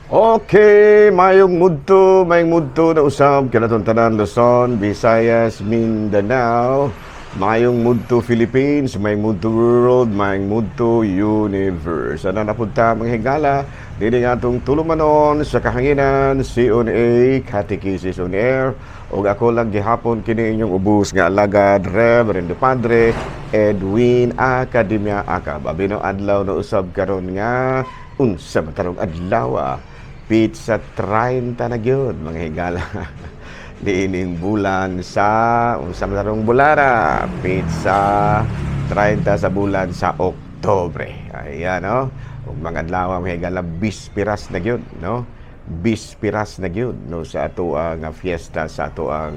Okay, mayong mudto na usab kanatong tanan, Luzon, Visayas, Mindanao, mayong mudto Philippines, mayong mudto world, mayong mudto universe. Ana na punta, mga higala, dili nga atong tulumanon sa kahanginan, CONA, Catechesis on Air, ug ako lang gihapon kini inyong ubos nga alagad, Reverend Padre Edwin Academia Acab. Abino adlaw na usab karon nga unsa man tarong adlaw ah? Petsa 30 na gyud, mga higala, niining bulan sa unsa man tarong bulara, petsa 30 sa bulan sa Oktubre. Ayan, no, ug mga adlaw, mga higala, bispiras na gyud, no, bispiras na gyud, no, sa ato ang fiesta sa ato ang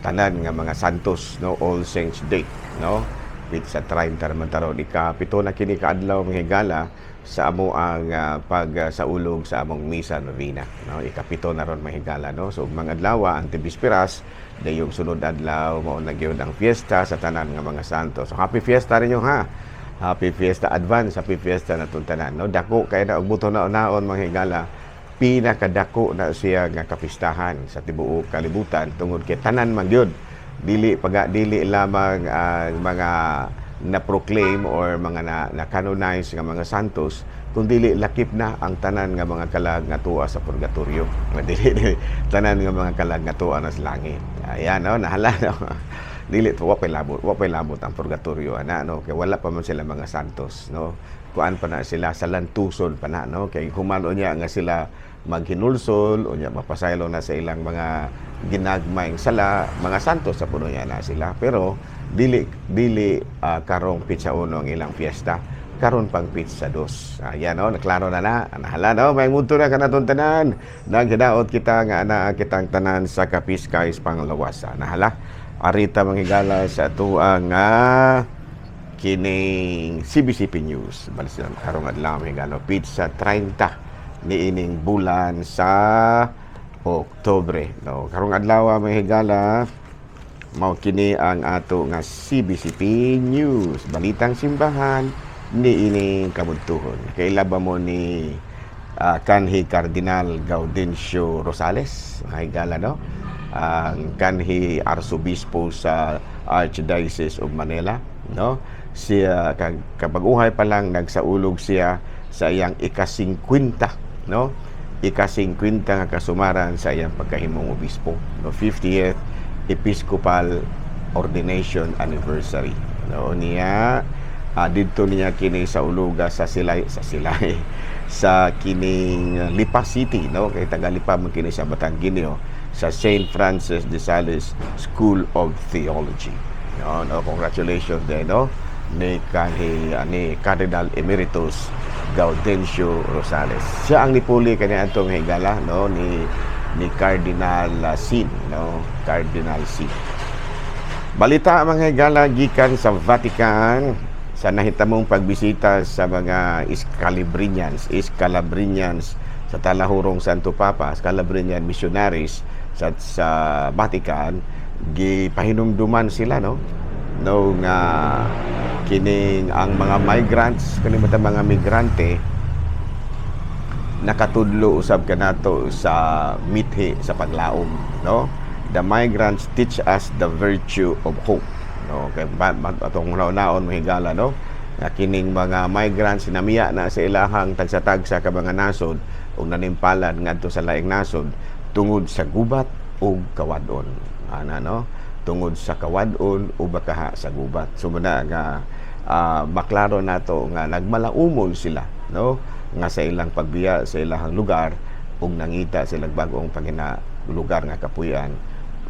tanan nga mga santos, no, All Saints Day, no. Petsa 30 naman taron, ikapito na kini kaadlaw, mga higala, sa amo ang pag saulog sa among misa novena, no. Ikapito na ron, mga higala, no. So mga adlaw ang tibispiras, dayong sunod adlaw mao na gyud ang fiesta sa tanan nga mga santo. So happy fiesta ninyo ha, happy fiesta advance, happy fiesta na tanan, no. Dako kay na og buto na naon, mga higala, pinakadako na siya nga kapistahan sa tibuok kalibutan tungod kay tanan man gyud, dili paga dili lamang ang mga na-proclaim or mga na-canonize nga mga santos, kundi lakip na ang tanan nga mga kalag nga tuwa sa purgatorio. Nga dili tanan nga mga kalag nga tuwa na sa langit. Ayan, no, nahala, no. Dili to, wa pay labot ang purgatorio ana, no, kay wala pa man sila mga santos, no. Kuan pa na sila, sa lantuson pa na, no, kay humano niya nga sila maghinulsol unya mapasaylo na sa ilang mga ginagmayng sala, mga santos sa puno niya na sila, pero dili dili karong petsa 1 ang ilang fiesta, karon pang petsa 2. Ayan, no, naklaro na na. Nahala, no, may mudto na kanatong tanan. Naghinaot kita nga anaa kitang tanan sa kapiskay panglawasa. Nahala. Arita, mga higala, sa atuang nga kining CBCP News. Balis lang karong adlaw, mga higala, petsa 30 niining bulan sa Oktubre. No, karong adlaw, mga higala, mao kini ang ato nga CBCP News. Balitang simbahan niining kabuntuhon. Kaila ba mo ni Kanhi Cardinal Gaudencio Rosales, mga higala, no? Ang kanhi Arsobispo sa Archdiocese of Manila, no? Siya kag kabaguhay pa lang nagsaulog siya sa iyang ika-50, no? Ika-50 nga kasumaran sa iyang pagkahimong obispo, no? 50th Episcopal Ordination Anniversary. No, niya didto niya kini sa uluga sa Silay, sa kining Lipa City, no, kay taga Lipa man kini sa Batanggenyo, sa St. Francis de Sales School of Theology, no. No, congratulations din, no, ni kanhi ni Cardinal Emeritus Gaudencio Rosales. Siya ang nipuli kani atong higala, no, ni ni Cardinal Sin, no, Cardinal Sin. Balita, mga higala, gikan sa Vatican sa nahitamong pagbisita sa mga Scalabrinians, Scalabrinians sa Talahurong Santo Papa, Scalabrinian missionaries sa Vatican, gipahinumduman sila, no, no, nga kining ang mga migrants, kining mga migrante, nakatudlo usab kanato sa mithi sa paglaom, no. The migrants teach us the virtue of hope, no. Kay atong naon, mahigala, no, nga kining mga migrants namiya na sa ilahang tagsa-tagsa ka mga nasod ug nanimpalan ngadto sa laing nasod tungod sa gubat ug kawad-on ana, no, tungod sa kawad-on o bakaha sa gubat. So muna nga maklaro nato nga nagmalaumol sila, no, nga sa ilang pagbiya sa ilahang lugar ug nangita silang bag-ong pangina lugar nga kapuyan,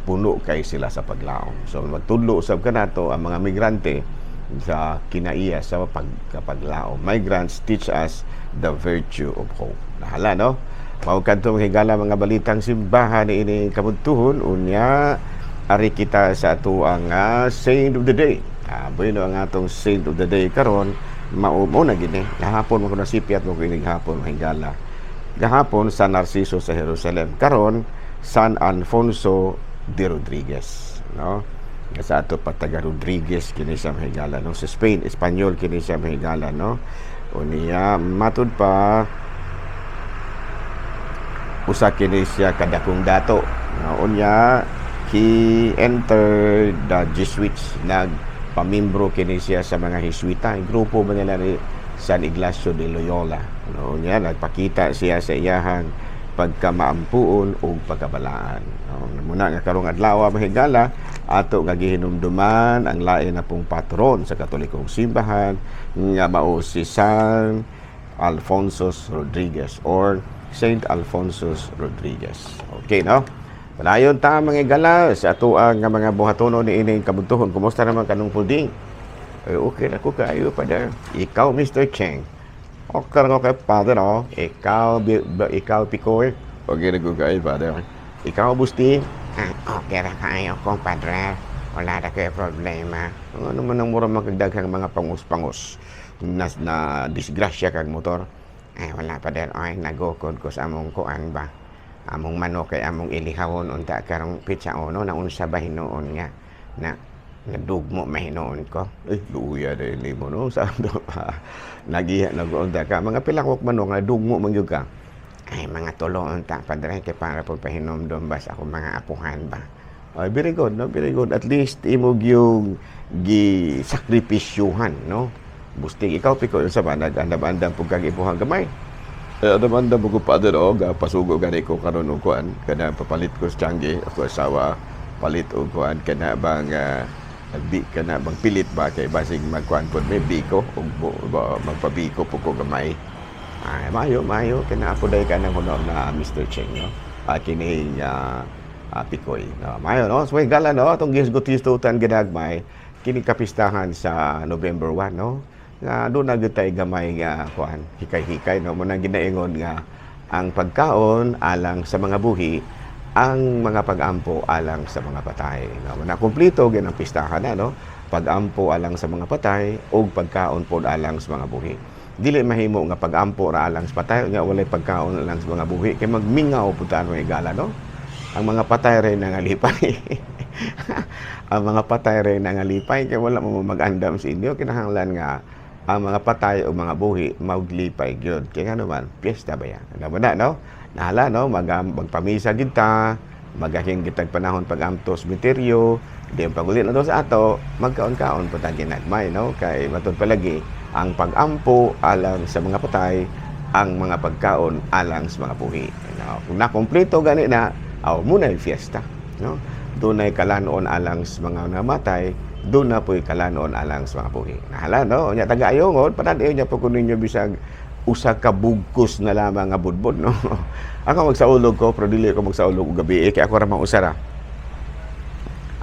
puno kay sila sa paglaom. So magtudlo usab kanato ang mga migrante sa kinaiya sa pagkapaglaom. Migrants teach us the virtue of hope. Nahala, no. Mao kadto, mga higala, mga balitang simbahan ini kabuntuhon. Unya ari kita sa atuang saint of the day. Bueno, ang atong saint of the day karon mao mo na gini. Gahapon mo ko nasipyat mo kining hapon, mga higala. Gahapon San Narciso sa Jerusalem. Karon San Alfonso de Rodriguez, no? Sa ato pa taga Rodriguez kini siya, mga higala, no? Sa Spain, Espanyol kini siya, mga higala, no? Unya matud pa Usa kini siya kadakong dato. No, unya he entered the Jesuits, nagpamimbro kini siya sa mga Jesuita, grupo ba nila ni San Ignacio de Loyola. No, unya nagpakita siya sa iyahang pagkamaampuon ug pagkabalaan. No, muna nga karong adlaw, mga higala, ato nga gihinumduman ang lain na pong patron sa Katolikong simbahan nga mao si San Alfonsos Rodriguez or Saint Alfonsos Rodriguez. Okay, no? Padayon ta, mga higala, sa ato ang nga mga buhatono ni ining kabuntuhon. Kumusta naman kanong pulding? Eh, okay na ko kayo, Father. Ikaw, Mr. Cheng? Okay na ko kay Father, oh. Ikaw, ikaw, Pikoy? Okay na ko kayo, Father. Ikaw, Busti? Ah, okay ra kaayo ko, Padre. Wala ra ko'y problema. Ano man ang mura makagdaghang mga pangus-pangus na disgrasya kag motor? Ay, wala, Padre. Ay, nagukod ko sa among kuan ba. Among manok kay among ilihawon unta karong pitsa ono na unsa ba hinuon nga na nadugmo mahinuon ko. Eh, luya na ini mo, no? Sa ano pa? Nagiha, nag-unta ka. Mga pilakok manok, na dugmo man gyud ka. Ay, mga tulo unta, Padre, kay para po pahinomdom ba sa akong mga apuhan ba. Ay, very good, no? Very good. At least, imog yung gisakripisyuhan, no? Busting, ikaw, Piko, sa ba, nag-andam-andam po kag ipuhang gamay. Eh, andam-andam po ko, Father, oh, ga, pasugo gani ko karon og kuan, kana papalit ko sa tiyangge, ako asawa, palit og kuan, kana bang, bi, kana bang pilit ba, kay basig magkuan po, may biko, og magpabiko po ko gamay. Ay, mayo, mayo, kina ako dahil ka ng honor na Mr. Cheng, no? Ah, kini Pikoy. No? Mayo, no? So, gala, no? Atong gisgot-gistutan ginagmay, kini kapistahan sa November 1, no? Nga doon na gyud tay gamay nga kuan, hikay-hikay, no? Muna ginaingon nga ang pagkaon alang sa mga buhi, ang mga pag-ampo alang sa mga patay. No? Muna kumpleto gyud ang pistahan na, no? Pag-ampo alang sa mga patay ug pagkaon pod alang sa mga buhi. Dili mahimo nga pag-ampo ra alang sa patay nya walay pagkaon alang sa mga buhi kay magmingaw pud ta, mga higala, no? Ang mga patay rin nangalipay. Ang mga patay rin nangalipay kay wala mo mag-andam sa inyo. Kinahanglan nga ang mga patay o mga buhi maglipay gyud. Kay ngano man, piyesta ba yan? Alam mo na, no? Nahala, no? Magpamisa gyud ta, magahin kitag panahon pag-amto sa misteryo, di ang paguli na to sa ato, magkaon-kaon pa ta ginagmay, no? Kay matud palagi, ang pag-ampo alang sa mga patay, ang mga pagkaon alang sa mga buhi. No? Kung nakumpleto gani na, aw muna yung fiesta, no? Dunay kalanon alang sa mga namatay, doon na po'y kalanon alang sa mga buhi. Nahala, no? Nya taga ayongon, pananayon niya po kung ninyo bisag usa ka bugkos na lamang nga budbod, no? Ako magsaulog ko, pero dili ako magsaulog og gabi, eh, kay ako ra man usa ra.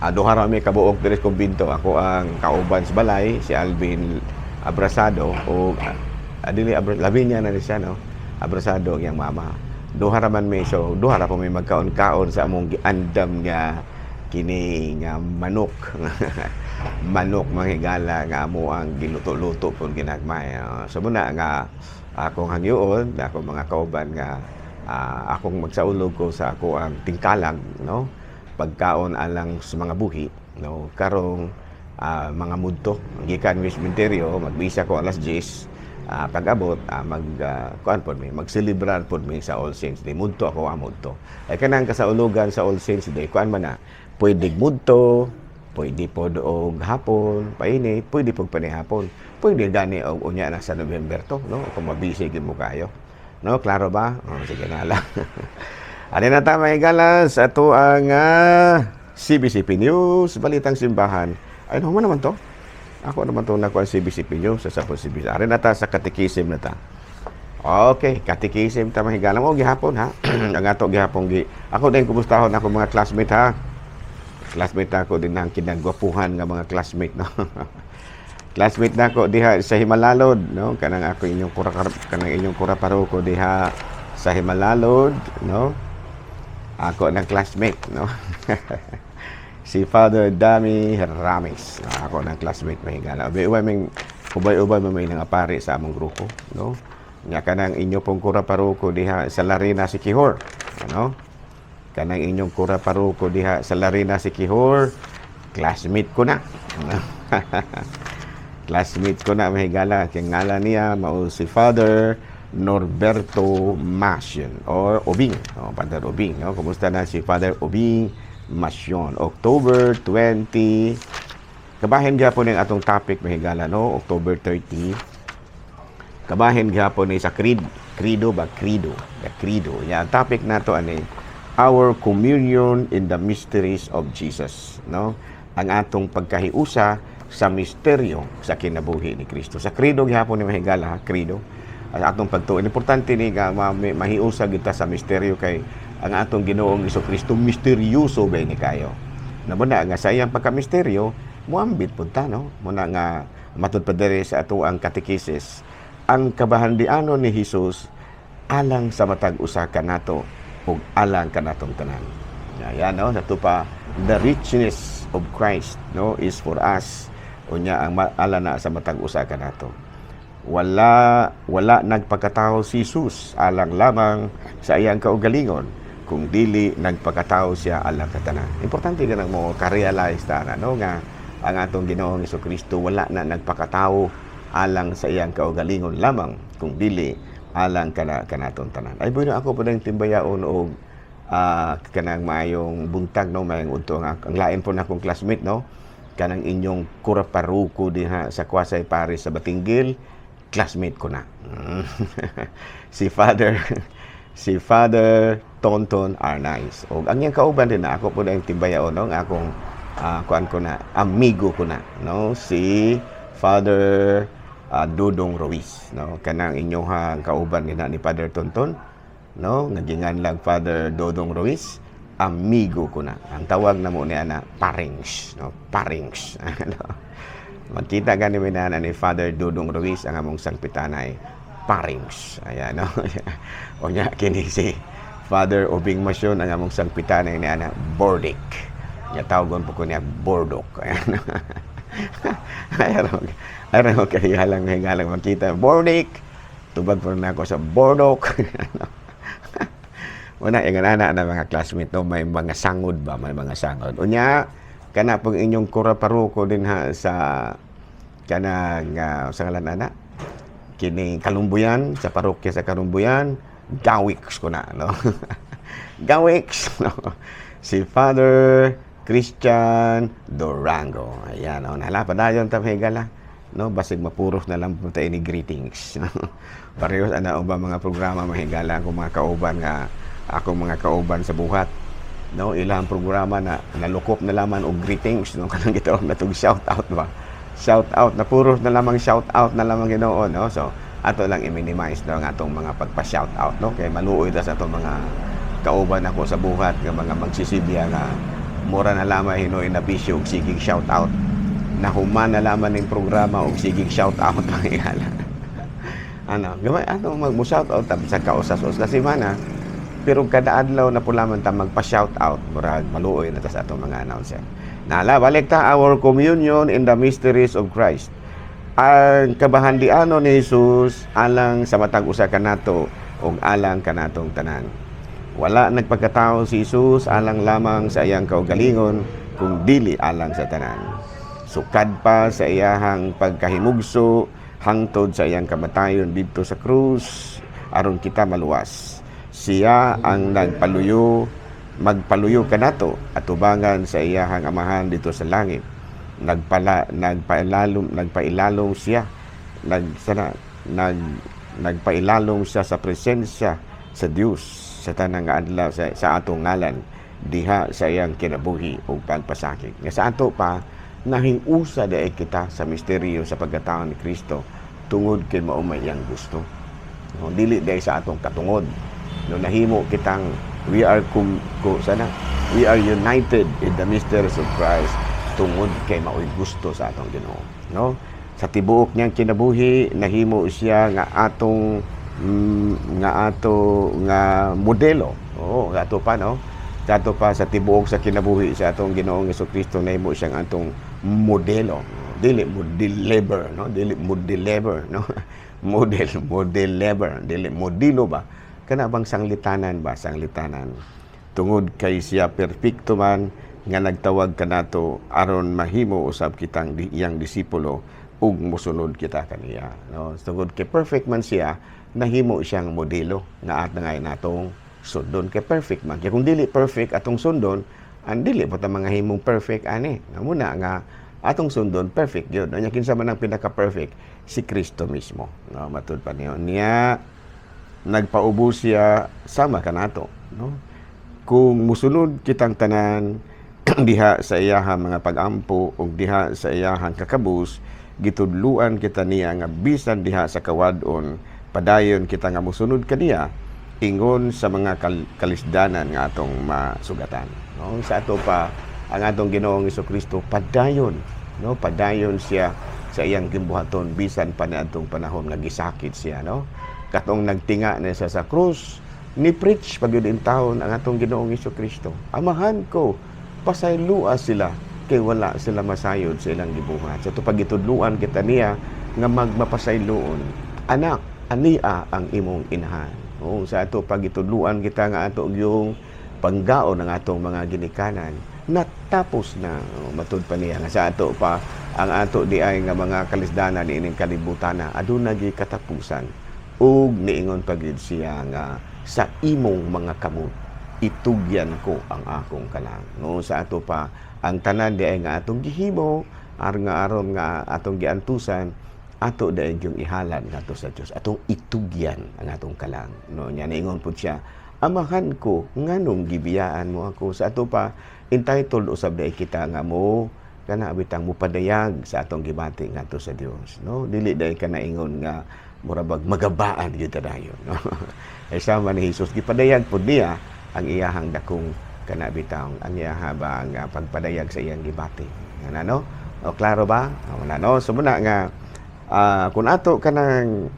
Ah, duha ra mi kabuok diri sa kumbinto. Ako ang kauban sa balay, si Alvin Abrasado o dili Lavinia na ni siya, no? Abrasado ang iyang mama. Duha ra man mi, so duha ra po mi magkaon-kaon sa among giandam nga kini nga manok. Manok, mga higala, nga amo ang giluto-luto pud ginagmay. So muna nga akong hangyoon, akong mga kauban nga akong magsaulog ko sa ako ang tingkalag, no? Pagkaon alang sa mga buhi, no? Karong mga mudto gikan mi sementeryo, magmisa ko alas 10, pag-abot mag kuan pod mi, magselebrar pod mi sa All Saints Day. Mudto ako mudto ay kanang kasaulugan sa All Saints Day, kuan man na, pwede mudto, pwede pod og hapon painit, pwede pod panihapon, pwede gani og unya na sa November to, no, kung mabisi gyud mo kayo, no? Klaro ba? Oh, sige na lang. Ano na ta, mga galas, ato ang CBCP News, Balitang Simbahan. Ay, ano naman to? Ako naman to nakuha ang CBCP News sa sapon CBC. Ari na ta sa katekisim na ta. Okay, katekisim ta, mga higala mo gihapon ha. Ang ato gihapon gi. Ako din kumustahon ako mga classmate ha. Classmate ako din ang kinagwapuhan nga mga classmate, no. Classmate na ako diha sa Himalalod, no? Kanang ako inyong kura, kanang inyong kura paroko diha sa Himalalod, no? Ako ng classmate, no? Si Father Dami Ramis. No? Ako ng classmate, mga higala. Ubay-ubay ming ubay-ubay may nga pari sa among grupo, no? Nya kanang inyo pong kura paroko diha sa Larina Siquijor, ano? Kanang inyong kura paroko diha sa Larina Siquijor, classmate ko na. Classmate ko na, mga higala. Kaya ngalan niya mao si Father Norberto Masion or Obing. Oh, Father Obing, no? Kumusta na si Father Obing Masion? October 20. Kabahin gyapon ning atong topic, mahigala, no? October 30. Kabahin gyapon ni sa creed, credo ba, credo, the credo. Ya, ang topic nato ani our communion in the mysteries of Jesus, no? Ang atong pagkahiusa sa misteryo sa kinabuhi ni Kristo. Sa credo gihapon ni, mahigala, ha? Credo. Ang atong pagtuo. Importante ni nga mahiusa kita sa misteryo kay ang atong Ginoong Kristo misteryoso ba ni kayo. Na muna nga sa iyang pagkamisteryo, muambit pud ta, no? Muna nga matud pa diri sa ato ang katekisis, ang kabahandianon ni Hesus alang sa matag usa kanato ug alang kanatong tanan. Yan, no? Sa pa, the richness of Christ, no, is for us, unya ang ala na sa matag usa kanato. Wala nagpakatao si Jesus alang lamang sa iyang kaugalingon, kung dili nagpakatao siya alang katanan. Importante ka nang mo ka-realize ta na, no, nga ang atong Ginoong Kristo wala na nagpakatao alang sa iyang kaugalingon lamang, kung dili alang kana kanatong tanan. Ay bueno, ako pa ng timbayaon og kanang maayong buntag, no, maayong udto ang lain po na akong classmate, no, kanang inyong kura paruko diha sa Kwasay Paris sa Batinguil, classmate ko na. Si Father Tonton Arnaiz. Og ang iyang kauban din na ako po na yung timbayaon, no, ang akong kuan ko na, amigo ko na, no, si Father Dudong Ruiz, no, kanang inyong kauban din na ni Father Tonton, no, nga ginganlag Father Dodong Ruiz, amigo ko na. Ang tawag na mo niya na Parings, no, Parings. Ano? Magkita gani mi na ni Father Dudong Ruiz, ang among sangpitanay, Parings. Ayan, no. O nya kini si Father Obing Masyon, ang among sangpitanay ni ana Bordik. Nya tawgon po ko niya Bordok. Ayan. Ayan, ayan, kahigalang higalang makita. Bordik. Tubag po na ako sa Bordok. Wala, yung ana na mga classmate, no, may mga sangod ba, may mga sangod. Unya, kana pag inyong kura paruko din ha sa kanang sa ngalan ana kini Kalumbuyan, sa parokya sa Kalumbuyan, Gawix ko na, no, Gawix, no, si Father Christian Durango. Ayan, no, nala padayon ta, higala, no, basig mapuros na lang punta ini greetings, no? Parehas ana ba mga programa, mahigala, akong mga kauban nga akong mga kauban sa buhat, no, ilang programa na nalukop na lamang og greetings, no, kanang gitawag na tug shout out ba, shout out na puros na lamang shout out na lamang Ginoo, no. So ato lang i-minimize, no, ang atong mga pagpa-shout out, no, kay maluoy ta sa atong mga kauban ako sa buhat nga mga magsisibya nga mura na lamang hinuoy na bisyo og sigig shout out, nahuman na lamang ning programa og sigig shout out ang igala ano gamay ano mag mo shout out ta sa kausas sa semana, pero kada adlaw na po lamang ta magpa-shout out, murag maluoy na ta sa atong mga announcer. Nala, balik ta, our communion in the mysteries of Christ. Ang kabahandiano ni Jesus alang sa matag usa kanato ug alang kanatong tanan. Wala nagpagkatao si Jesus alang lamang sa iyang kaugalingon, kung dili alang sa tanan. Sukad pa sa iyahang pagkahimugso hangtod sa iyang kamatayon didto sa krus aron kita maluwas. Siya ang nagpaluyo, magpaluyo kanato atubangan sa iyahang Amahan dito sa langit. Nagpailalom siya nag sana nag nagpailalom siya sa presensya sa Dios sa tanang adlaw sa atong ngalan diha sa iyang kinabuhi ug pagpasakit. Nga sa ato pa nahiusa diay kita sa misteryo sa pagkatao ni Kristo tungod kay mao may iyang gusto. No, dili diay sa atong katungod. No, nahimo kitang we are kum, ko, sana we are united in the mysteries of Christ tungod kay maoy gusto sa atong Ginoo, no? Sa tibuok niyang kinabuhi nahimo siya nga atong nga ato nga modelo. Oo, ato pa, no, ato pa sa tibuok sa kinabuhi sa atong Ginoong Kristo nahimo siyang atong modelo, dili mo deliver, no, dili mo deliver, no, model, modelever, dili modelo ba, kana bang sanglitanan ba, sanglitanan. Tungod kay siya perpekto man nga nagtawag kanato aron mahimo usab kitang iyang disipulo ug mosunod kita kaniya, no. Tungod kay perfect man siya. Nahimo siyang modelo nga at ngay natong sundon kay perfect man. Kaya kung dili perfect atong sundon, ang dili po ta mga himong perfect ani. Nga muna nga atong sundon perfect gyud. Anya kinsa man ang pinaka-perfect? Si Kristo mismo. No, matud pa niyo. Niya nagpaubos siya sama kanato, no? Kung musunod kitang tanan diha sa iyahang mga pag-ampo ug diha sa iyahang kakabus, gitudluan kita niya nga bisan diha sa kawad-on, padayon kita nga musunod kaniya ingon sa mga kalisdanan nga atong masugatan, no? Sa ato pa, ang atong Ginoong Kristo padayon, no, padayon siya sa iyang gimbuhaton bisan pa niadtong panahon nga gisakit siya, no? Katong nagtinga na siya sa krus, ni preach pag yun taon ang atong Ginoong Kristo, "Amahan ko, pasaylua sila kay wala sila masayod sa ilang gibuhat." Sa ato pagitudluan kita niya nga magmapasayloon. "Anak, ania ang imong inahan." Oo, sa ato pagitudluan kita nga ato yung panggaon ng atong mga ginikanan natapos na. Oh, matud pa niya nga sa ato pa ang ato di ay nga mga kalisdanan ining kalibutan na aduna gi katapusan, ug niingon pa gyud siya nga sa imong mga kamot itugyan ko ang akong kalang, no? Sa ato pa, ang tanan di ay nga atong gihimo aron nga aron nga atong giantusan, ato dahil yung ihalad ngadto sa Dios, atong itugyan ang atong kalang, no? Nya niingon pud siya, "Amahan ko, nganong gibiyaan mo ako?" Sa ato pa, entitled usab dai kita nga mo kana bitang mupadayag sa atong gibati ngadto sa Dios, no? Dili dai ka naingon nga mura bag magabaan gyud ta dayon, no? Ay sama ni Jesus, gipadayag pud niya ang iyahang dakong kana bitaw ang iyaha ba nga pagpadayag sa iyang gibati nga, no? O klaro ba? O, wala, no? So muna nga kung ato kanang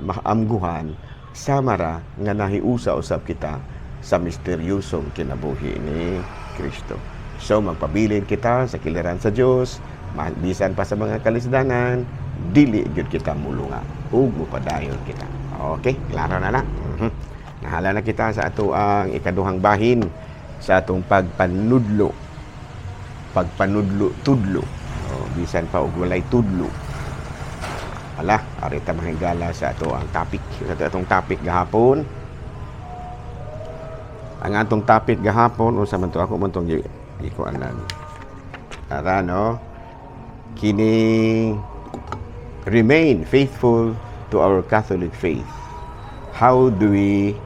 maamguhan, sama ra nga nahiusa usab kita sa misteryosong kinabuhi ni Kristo. So magpabilin kita sa kiliran sa Dios, bisan pa sa mga kalisdanan, dili gyud kita mulunga ug mupadayon kita. Okay, klaro na na. Nahala na kita sa ato ang ikaduhang bahin sa atong pagpanudlo. Pagpanudlo tudlo. O, bisan pa og walay tudlo. Ala, arita mahigala sa ato ang topic. Sa ato atong topic gahapon. Ang atong topic gahapon, unsa man to, ako man tong gikuanan. Tara, no? Kini remain faithful to our Catholic faith. How do we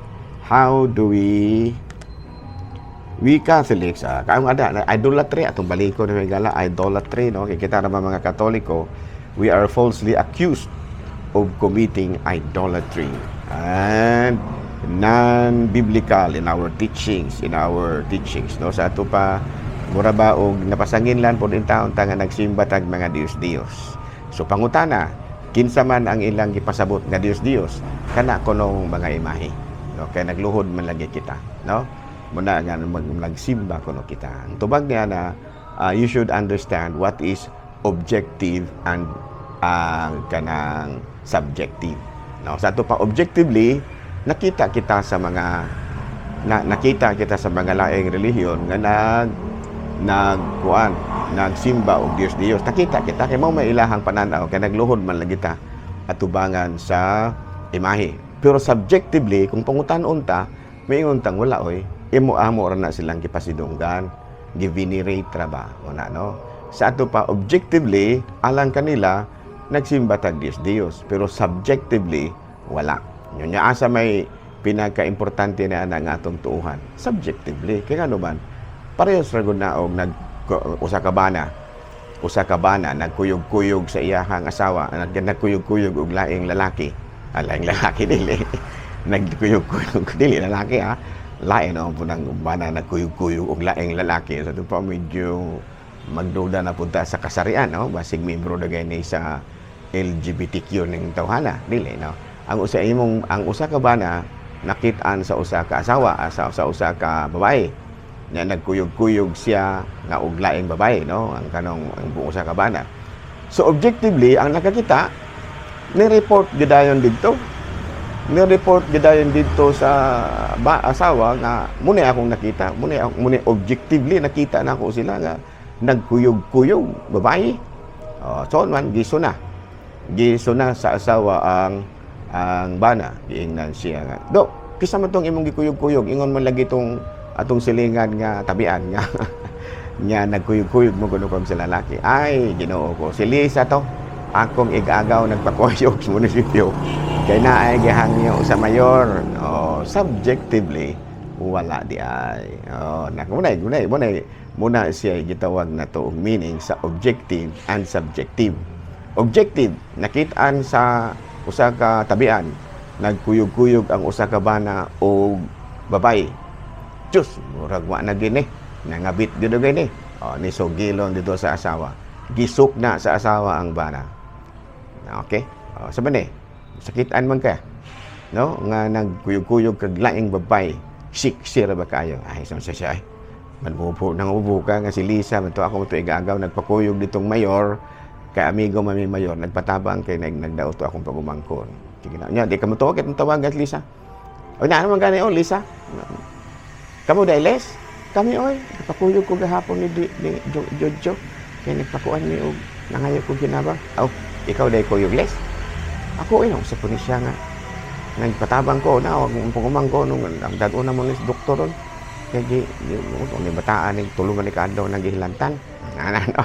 Catholics, kaong ada, na idolatry, atong baliko na gala, idolatry, no? Kay kita naman mga Katoliko, we are falsely accused of committing idolatry and non-biblical in our teachings, no? Sa ato pa, mura ba og napasangin lang po din taon ta nga nagsimba tag mga Diyos-Diyos. So pangutana, kinsa man ang ilang gipasabot nga Diyos-Diyos? Kana kunong mga imahe, no? Kay nagluhod man lagi kita, no? Muna nga nagsimba kuno kita. Ang tubag niya na you should understand what is objective and kanang subjective, no? Sa ato pa, objectively, nakita kita sa mga laing relihiyon nga nag nagkuan nagsimba og Dios Dios. Nakita kita kay mao may ilahang pananaw, kay nagluhod man lagi ta atubangan sa imahe. Pero subjectively, kung pangutan-on ta, maingon tang wala oy, imo amo ra na silang gipasidunggan, givenerate ra ba una, no? Sa ato pa, objectively, alang kanila nagsimba tag Dios Dios, pero subjectively wala. Yun nya asa may pinaka-importante na ana nga atong tuuhan? Subjectively. Kay ngano man, parehas ra gud na og nag usa ka bana nagkuyog-kuyog sa iyahang asawa, nagkuyog-kuyog og laing lalaki. Ah, laing lalaki, dili nagkuyog-kuyog, dili lalaki ha, lain no po ng bana nagkuyog-kuyog og laing lalaki. Sa pa medyo magduda na punta sa kasarian, no? Basig membro na gani sa LGBTQ ning tawhana, dili, no? Ang usa ka bana nakit-an sa usa ka asawa, sa usa ka babae nga nagkuyog-kuyog siya nga og laing babae, no? Ang kanong ang buong usa ka bana. So objectively, ang nakakita ni-report gidayon didto. Ni-report gidayon didto sa ba, asawa nga muna akong nakita, muna muna objectively nakita na ako sila nga nagkuyog-kuyog babae. Oh, so man giso na. Gisuna sa asawa ang bana. Giingnan siya nga, "Do, kisa man tong imong gikuyog-kuyog? Ingon man lagi tong atong silingan nga tabian nga nga nagkuyog-kuyog mo kuno kog sa lalaki." "Ay, Ginoo ko, si Lisa to, akong igagaw, nagpakuyog sa munisipyo kay naay gihangyo sa mayor." Oh, subjectively wala di ay. Oh, nak muna muna muna muna siya gitawag na to og meaning sa objective and subjective. Objective, nakitaan sa usa ka tabian nagkuyog-kuyog ang usa ka bana og babae. "Diyos, murag wa na gini. Nangabit gyud og gini." Oh, ni sugilon dito sa asawa. Gisuk na sa asawa ang bana. Okay? Oh, sa ni, sakitan man ka. No? Nga nagkuyog-kuyog kag laing babae. Sexy ra ba kayo? Ay, sa siya ay. Manbubo nang ubo ka nga si Lisa man to, ako to igagaw, nagpakuyog ditong mayor kay amigo mami mayor, nagpatabang kay nagdaot to akong pagumangkon. Sige na. Nya, di ka mo tuwag itong tawagan si Lisa. O na naman gani, oh, Lisa. Kamu dai, Les? Kami oy, nagpakuyog ko gahapon ni Jojo. Kay nagpakuan mi og nangayo ko kinabang. Oh, ikaw dai kuyog, Les? Ako ay, sa po ni siya nga nagpatabang ko na wag mong pagumangkon nung ang dad na mo ni doktor ron. Kay gi ni bataan ni tulo man ni kaadlaw naghilantan. Ano, ano.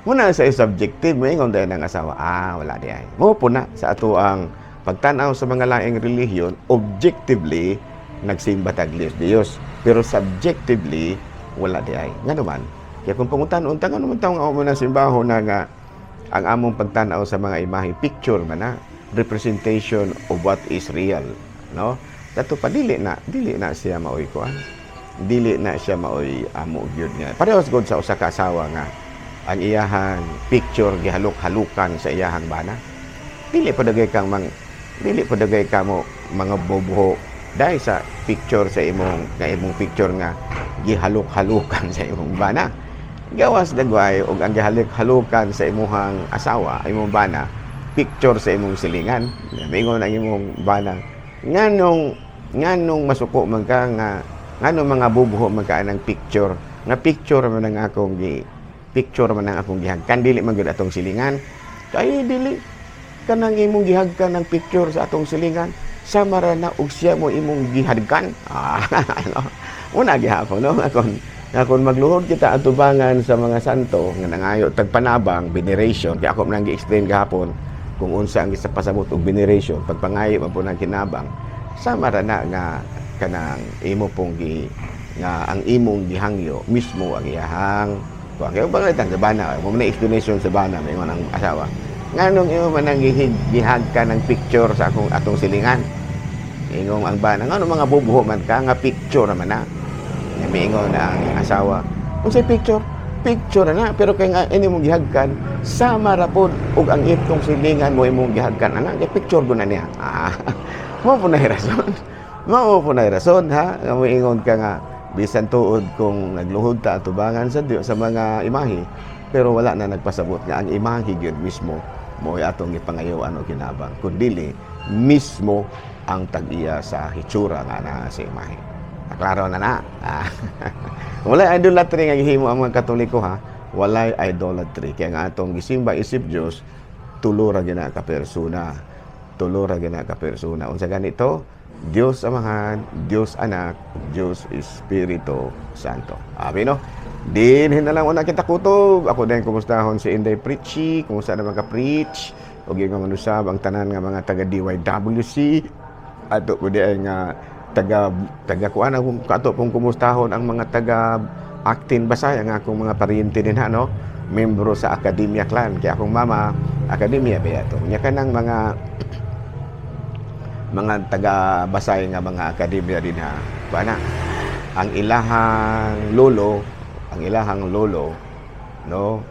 Muna sa subjective, moingon dahil ng asawa, "Ah, wala di ay." Mo po na sa ato ang pagtanaw sa mga laing relihiyon, objectively, nagsimba tag Diyos. Pero subjectively, wala di ay. Nga naman, kaya kung pangutan unta nga naman taong mo na simbahon na nga ang among pagtanaw sa mga imahe, picture man na, representation of what is real, no? Dato pa dili na siya maoy kuan. Dili na siya maoy amo gyud nga. Parehas gud sa usa ka asawa nga ang iyahang picture gihalok-halukan sa iyahang bana. Dili pa dagay ka mo mga boboho dahil sa picture sa imong nga imong picture nga gihalok-halukan sa imong bana. Gawas dagway og ang gihalok-halukan sa imuhang asawa, imong bana, picture sa imong silingan. Mingon ang imong bana, "Nganong masuko man ka nga nganong mga bubuho man ka ng picture nga picture man ang akong gi picture man ang akong gihagkan, dili man gyud atong silingan?" "Kay dili kanang imong gihagkan ng picture sa atong silingan sama ra na og siya mo imong gihagkan." Ah, ano una gihapon, no, nga kon magluhod kita atubangan sa mga santo nga nangayo tagpanabang, veneration, kay ako man ang gi-explain gahapon kung unsa ang pasabot og veneration, pagpangayo man po ng kinabang, sama ra na nga kanang imo pong gi nga ang imong gihangyo mismo ang iyahang kuan. Kaya pangalitan sa bana mo na explanation sa bana, may ang asawa, "Nganong imo man ang gihag ka ng picture sa akong atong silingan?" Ingong ang bana, "Ngano mga bubuho man ka nga picture naman na?" Miingon na ang asawa, "Unsay picture? Picture na, pero kay nga ini mong gihagkan sama ra pod og ang itong silingan mo imong gihagkan ana, kay picture ko na niya." Ah, mo po na rason. Mao po na rason ha, nga moingon ka nga bisan tuod kung nagluhod ta atubangan sa Dios sa mga imahe, pero wala na nagpasabot nga ang imahe gyud mismo mo atong gipangayoan og kinabang, kundili mismo ang tag-iya sa hitsura nga naa sa imahe. Klaro na na. Ah. Walay idolatry nga gihimo ang mga Katoliko ha. Walay idolatry. Kaya nga atong gisimba isip Dios, tulo ra gina ka persona. Tulo ra gina ka persona. Unsa ganito? Dios Amahan, Dios Anak, Dios Espiritu Santo. Abi no? Din na lang una kita kutob. Ako din kumustahon si Inday Preachy, kumusta naman ka, preach? Ug yung manusab ang tanan nga mga taga DYWC ato po di ay nga taga taga kuan akong kato pong kumustahon ang mga taga Actin Basay, ang akong mga paryente din ha, no, membro sa Academia Clan, kaya akong mama Academia ba to nya kanang mga taga Basay nga mga akademya din ha. Kuan ang ilahang lolo, no,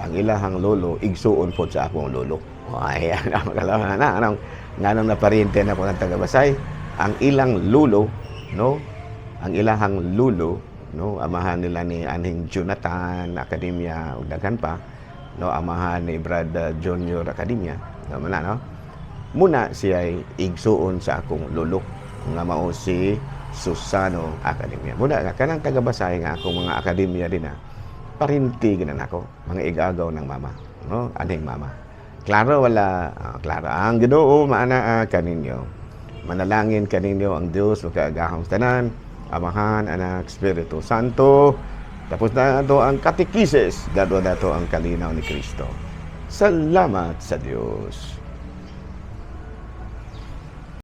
ang ilahang lolo igsuon pod sa akong lolo. Ay, ano magalaw na anong nganong naparyente na po ng taga Basay. Ang ilang lulo, no, ang ilahang lulo, no, amahan nila ni anhing Jonathan Academia ug daghan pa, no, amahan ni Brad Junior Academia, no, man no, muna siya ay igsuon sa akong lolo nga mao si Susano Academia. Muna nga kanang taga Basay nga akong mga akademya din ha. Parinti ginan ako, mga igagaw ng mama, no, anhing mama. Klaro wala? Ah, klaro. Ang Ginoo maanaa kaninyo. Manalangin kaninyo ang Dios makaagahom tanan, Amahan, Anak, Espiritu Santo. Tapos na ato ang katekisis, dadwa nato ang kalinaw ni Kristo. Salamat sa Dios.